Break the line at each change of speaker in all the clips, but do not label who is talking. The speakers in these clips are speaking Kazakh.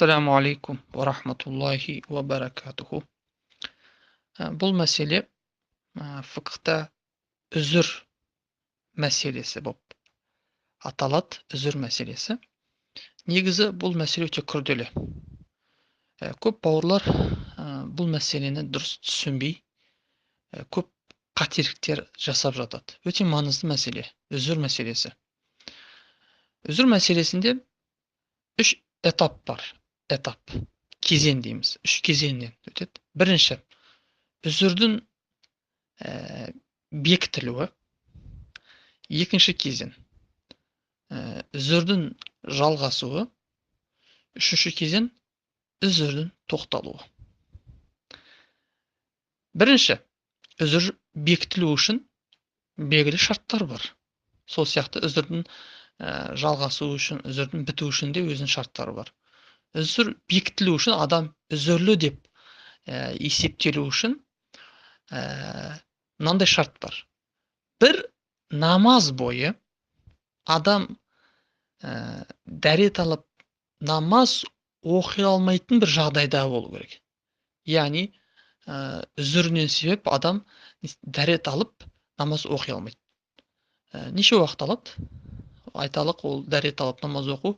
Ассаламу алейкум уа рахматуллахи уа баракатуху. Бұл мәселе фықхта үзір мәселесі болып аталады, үзір мәселесі. Негізі бұл мәселе өте күрделі. Көп бауырлар бұл мәселені дұрыс түсінбей, көп қателіктер жасап жатады. Өте маңызды мәселе, үзір мәселесі. Үзір мәселесінде үш этап бар. Этап, кезең дейміз. Үш кезеңнен өтеді. Бірінші, үзірдің бекітілуі. Екінші кезең, үзірдің жалғасуы. Үшінші кезең, үзірдің тоқталуы. Бірінші, үзір бекітілу үшін белгілі шарттар бар. Сол сияқты үзірдің жалғасуы үшін, үзірдің бітуі үшін де өзінің шарттары бар. Үзір бекітілу үшін, адам үзірлі деп есептелу үшін мынандай шарт бар. Бір намаз бойы адам дәрет алып намаз оқи алмайтын бір жағдайда болу керек. Яғни үзірінен себеп адам дәрет алып намаз оқи алмайды. Неше уақыт алады? Айталық, ол дәрет алып намаз оқу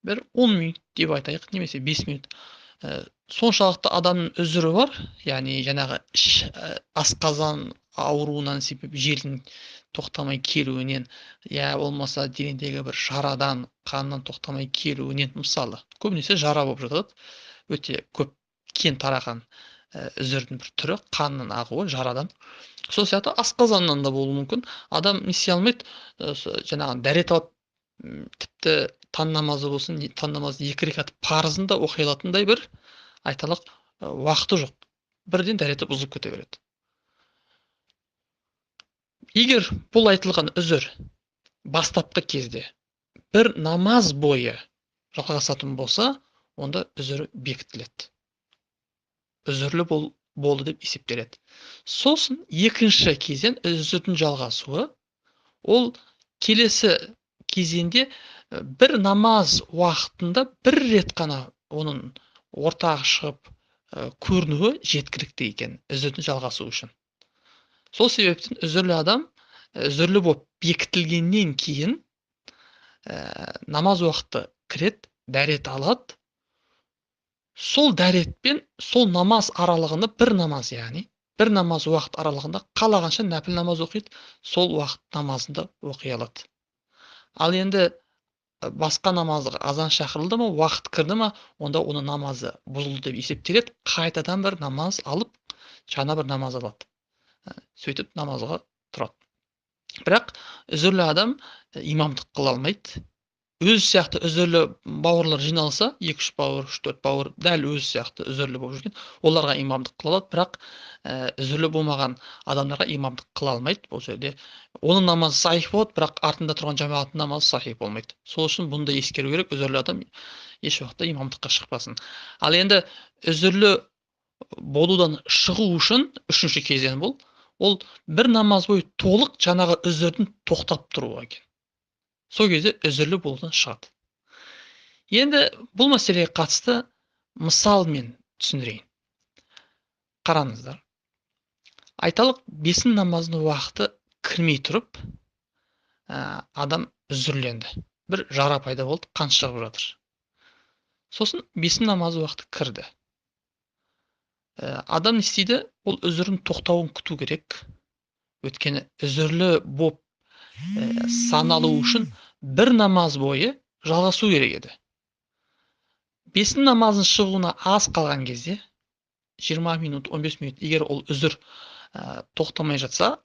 бір 10 минут деп айтайық, немесе 5 минут. Соншалықты адамның үзірі бар, яғни жаңағы асқазан ауруынан себеп желдің тоқтамай келуінен, я болмаса денедегі бір жарадан, қаннан тоқтамай келуінен, мысалы, көбінесе жара болып жатады. Өте көп кең тараған үзірдің бір түрі қанның ағуы жарадан. Сол сияқты асқазаннан да болуы мүмкін. Адам не істей алмайды, жаңағы дәрет алып, тіпті таң намазы болсын, таң намазы 2 рекат парызын да оқи алатындай бір айталық уақыты жоқ. Бірден дәреті бұзылып кете береді. Егер бұл айтылған үзір бастапқы кезде бір намаз бойы жалғасатын болса, онда үзірі бекітіледі. Үзірлі болды деп есептеледі. Сосын екінші кезең үзірдің жалғасуы, ол келесі кезеңде бір намаз уақытында бір рет қана оның ортаға шығып көрінуі жеткілікті екен үзірдің жалғасуы үшін. Сол себептен үзірлі адам үзірлі болып бекітілгеннен кейін намаз уақыты кіреді, дәрет алады. Сол дәретпен сол намаз аралығында бір намаз, яғни бір намаз уақыт аралығында қалағанша нәпіл намаз оқиды, сол уақыт намазында оқи алады. Ал енді басқа намазға азан шақырылды ма, уақыт кірді ма, онда оның намазы бұзылды деп есептеледі. Қайтадан бір намаз алып, жаңа бір намаз алады. Сөйтіп намазға тұрады. Бірақ үзірлі адам имамдық қыла алмайды. Өз сияқты үзірлі бауырлар жиналса, 2-3 бауыр, 3-4 бауыр дәл өз сияқты үзірлі болып жүрген, оларға имамдық қыла алады, бірақ үзірлі болмаған адамдарға имамдық қыла алмайды. Бұл жерде оның намазы сахих болады, бірақ артында тұрған жамағаттың намазы сахих болмайды. Сол үшін бұны да ескеру керек, үзірлі адам еш уақытта имамдыққа шықпасын. Ал енді үзірлі болудан шығу үшін үшінші кезең бұл, ол бір намаз бойы толық жаңағы үзірдің тоқтап тұруы екен. Сол кезде үзірлі болудан шығады. Енді бұл мәселеге қатысты мысалмен түсіндірейін. Қараңыздар. Айталық, бесін намазының уақыты кірмей тұрып, адам үзірленді. Бір жара пайда болды, қан шығып жатыр. Сосын бесін намазы уақыты кірді. Адам не істейді? Ол үзірдің тоқтауын күту керек. Өйткені үзірлі болып саналу үшін бір намаз бойы жалғасу керек еді. Бесін намазын шығуына аз қалған кезде 20 минут, 15 минут, егер ол үзір тоқтамай жатса,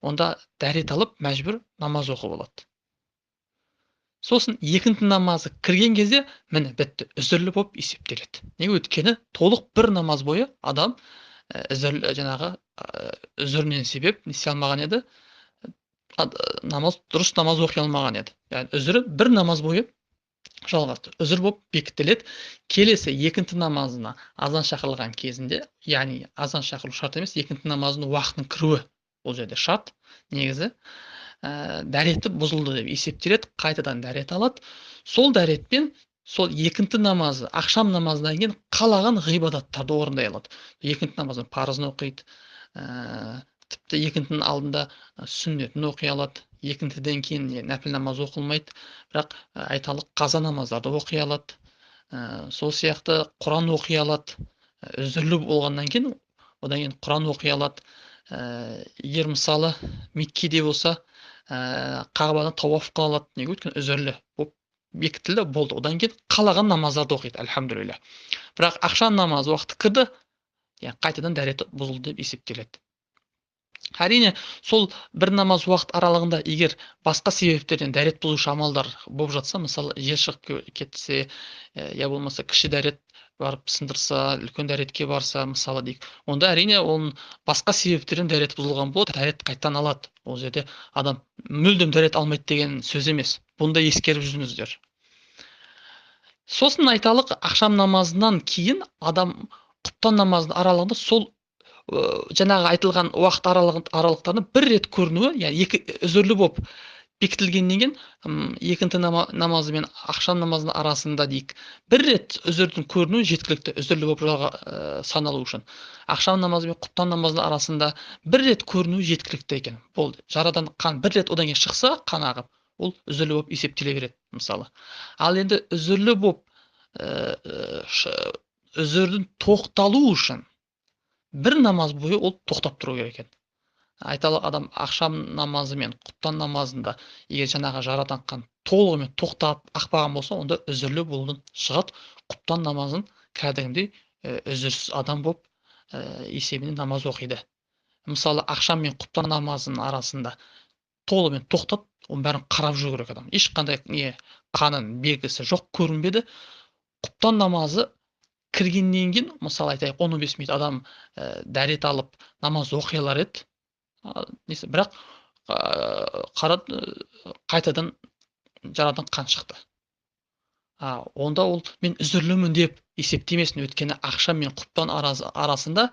онда дәрет алып мәжбүр намаз оқып алады. Сосын екінші намазы кірген кезде міне бітті, үзірлі болып есептеледі. Неге? Өйткені толық бір намаз бойы адам үзірлі, жаңағы үзірінен себеп не істей алмаған еді, намаз, дұрыс намаз оқи алмаған еді. Яғни үзірі бір намаз бойы жалғасты. Үзір болып бекітіледі. Келесі екінші намазына азан шақырылған кезінде, яғни азан шақыру шарт емес, екінші намазының уақытының кіруі бұл жерде шарт негізі. Дәреті бұзылды деп есептеледі, қайтадан дәрет алады. Сол дәретпен Сол екінті намазы, ақшам намазынан кейін қалаған ғибадаттарды орындай алады. Екінті намазының парызын оқиды, тіпті екінтінің алдында сүннетін оқи алады. Екінтіден кейін нәпіл намаз оқылмайды, бірақ айталық қаза намаздарды оқи алады. Сол сияқты Құран оқи алады. Үзірлі болғаннан кейін одан кейін Құран оқи алады. Егер мысалы Меккеде болса, Қағбаны тауаф қыла алады. Неге? Өйткені үзірлі болып бекітілді, болды. Одан кейін қалаған намаздарды оқиды, альхамдулилля. Бірақ ақшам намазы уақыты кірді, яғни қайтадан дәреті бұзылды деп есептеледі. Әрине, сол бір намаз уақыт аралығында егер басқа себептерден дәрет бұзушы амалдар болып жатса, мысалы жел шығып кетсе, я болмаса кіші дәрет барып сындырса, үлкен дәретке барса, мысалы дейік, онда әрине оның басқа себептерден дәрет бұзылған болады, дәрет қайтадан алады. Ол жерде адам мүлдем дәрет алмайды деген сөз емес. Бұны да ескеріп жүріңіздер. Сосын айталық, ақшам намазынан кейін адам құптан намазының аралығында сол жаңағы айтылған уақыт аралықтарында бір рет көрінуі, яғни екі үзірлі болып бекітілгеннен кейін, екінті намазы мен ақшам намазының арасында дейік, бір рет үзірдің көрінуі жеткілікті үзірлі болып саналу үшін. Ақшам намазы мен құптан намазының арасында бір рет көрінуі жеткілікті екен. Болды. Жарадан қан бір рет одан кейін шықса, қан ағып, ол үзірлі болып есептеле береді, мысалы. Ал енді үзірлі болып, үзірдің тоқталу үшін бір намаз бойы ол тоқтап тұру керек екен. Айталық, адам ақшам намазы мен құптан намазында егер жаңағы жарадан қан толығымен тоқтап ақпаған болса, онда үзірлі болудан шығады. Құптан намазын кәдімгідей, үзірсіз адам болып, есебіне намаз оқиды. Мысалы, ақшам мен құптан намазының арасында толығымен тоқтап, оның бәрін қарап жүру керек адам. Ешқандай қанын белгісі жоқ, көрінбеді. Құптан намазы кіргеннен кейін, мысалы айтайық, 10-15 минут адам, дәрет алып намаз оқи алар еді. Несі, бірақ, қарады, қайтадан жарадан қан шықты. Онда ол мен үзірлімін деп есептемесін, өйткені ақшам мен құптан арасында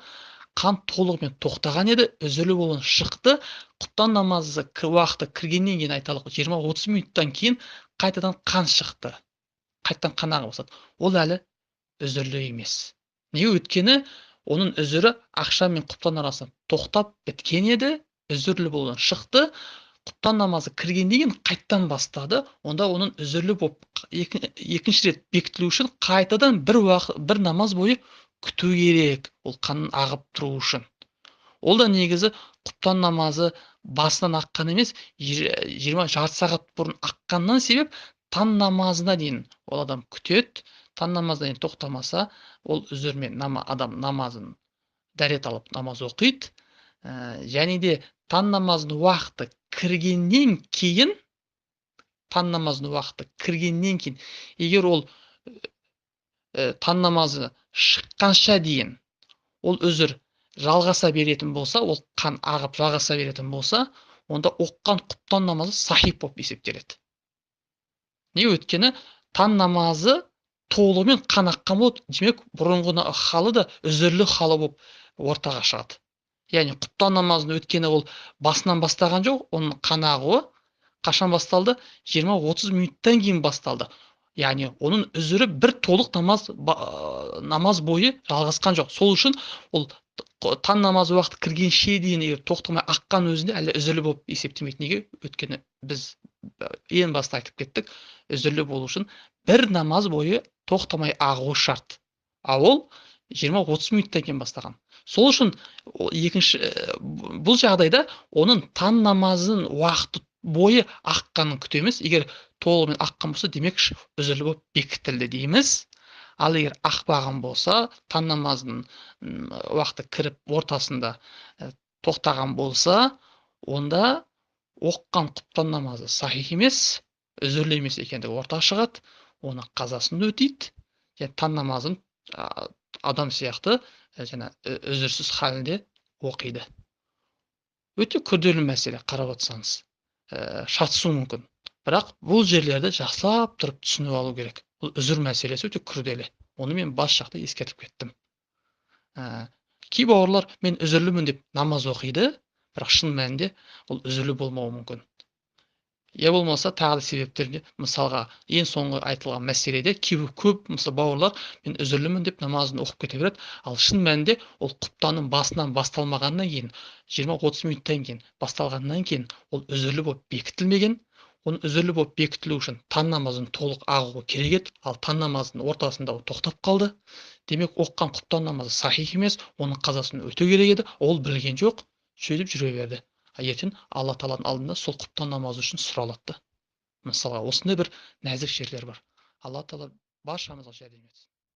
қан толығымен тоқтаған еді, үзірлі болуын шықты. Құптан намазы уақыты кіргеннен кейін, айталық, 20-30 минуттан кейін қайтадан қан шықты. Қайтадан қан аға бастады. Ол әлі үзірлі емес. Неге? Өйткені оның үзірі ақшам мен құптан арасында тоқтап біткен еді, үзірлі болудан шықты. Құптан намазы кіргеннен кейін қайтадан бастады. Онда оның үзірлі болып екінші рет бекітілу үшін қайтадан бір намаз бойы күту керек, ол қанның ағып тұру үшін. Ол да негізі құптан намазы басынан аққан емес, жиырма жарты сағат бұрын аққаннан себеп таң намазына дейін ол адам күтеді. Таң намазына дейін тоқтамаса, ол үзірмен адам намазын дәрет алып намаз оқиды. Және де таң намазының уақыты кіргеннен кейін, таң намазының уақыты кіргеннен кейін, егер ол, таң намазы шыққанша дейін ол үзір жалғаса беретін болса, ол қан ағып жалғаса беретін болса, онда оққан құптан намазы сахих болып есептеледі. Неге? Өйткені таң намазы толығымен қан аққан болады, демек бұрынғы халы да үзірлі халы болып ортаға шығады. Яғни құптан намазын өткені ол басынан бастаған жоқ, оның қан ағуы қашан басталды? 20-30 минуттан кейін басталды. Яғни оның үзірі бір толық намаз бойы жалғасқан жоқ. Сол үшін ол таң намазы уақыты кіргенше дейін егер тоқтамай аққан өзінде әлі үзірлі болып есептелмейді. Неге? Өйткені біз ең баста айтып кеттік, үзірлі болу үшін бір намаз бойы тоқтамай ағуы шарт. Ал ол 20-30 минуттан кейін бастаған. Сол үшін ол екінші, бұл жағдайда оның таң намазының уақыты бойы аққанын күтеміз. Егер толығымен аққан болса, демек үзірлі болып бекітілді дейміз. Ал егер ақпаған болса, таң намазының, уақыты кіріп ортасында, тоқтаған болса, онда оққан құптан намазы сахих емес, үзірлі емес екендігі ортаға шығады. Оны қазасын өтейді. Және таң намазын, адам сияқты, жаңа, үзірсіз халінде оқиды. Өте күрделі мәселе, қарап отырсаңыз. Шатысуы мүмкін. Бірақ бұл жерлерді жақсылап тұрып түсініп алу керек. Бұл үзір мәселесі өте күрделі. Оны мен бас жақта ескертіп кеттім. Кей бауырлар мен үзірлімін деп намаз оқиды, бірақ шын мәнінде ол үзірлі болмауы мүмкін. Я болмаса тағы да себептеріне, мысалға, ең соңғы айтылған мәселеде кейбір көп, мысалы, бауырлар мен үзірлімін деп намазын оқып кете береді. Ал шын мәнінде ол құптанның басынан басталмағаннан кейін, 20-30 минуттан кейін басталғаннан кейін ол үзірлі болып бекітілмеген. Оның үзірлі болып бекітілу үшін таң намазын толық ағуы керек еді, ал таң намазының ортасында ол тоқтап қалды. Демек, оқыған құптан намазы сахих емес, оның қазасын өтеу керек еді, ол білген жоқ, сөйтіп жүре берді. А ертең Алла тағаланың алдында сол құптан намазы үшін сұралады да. Мысалға, осындай бір нәзік жерлер бар. Алла тағала баршамызға жәрдем етсін.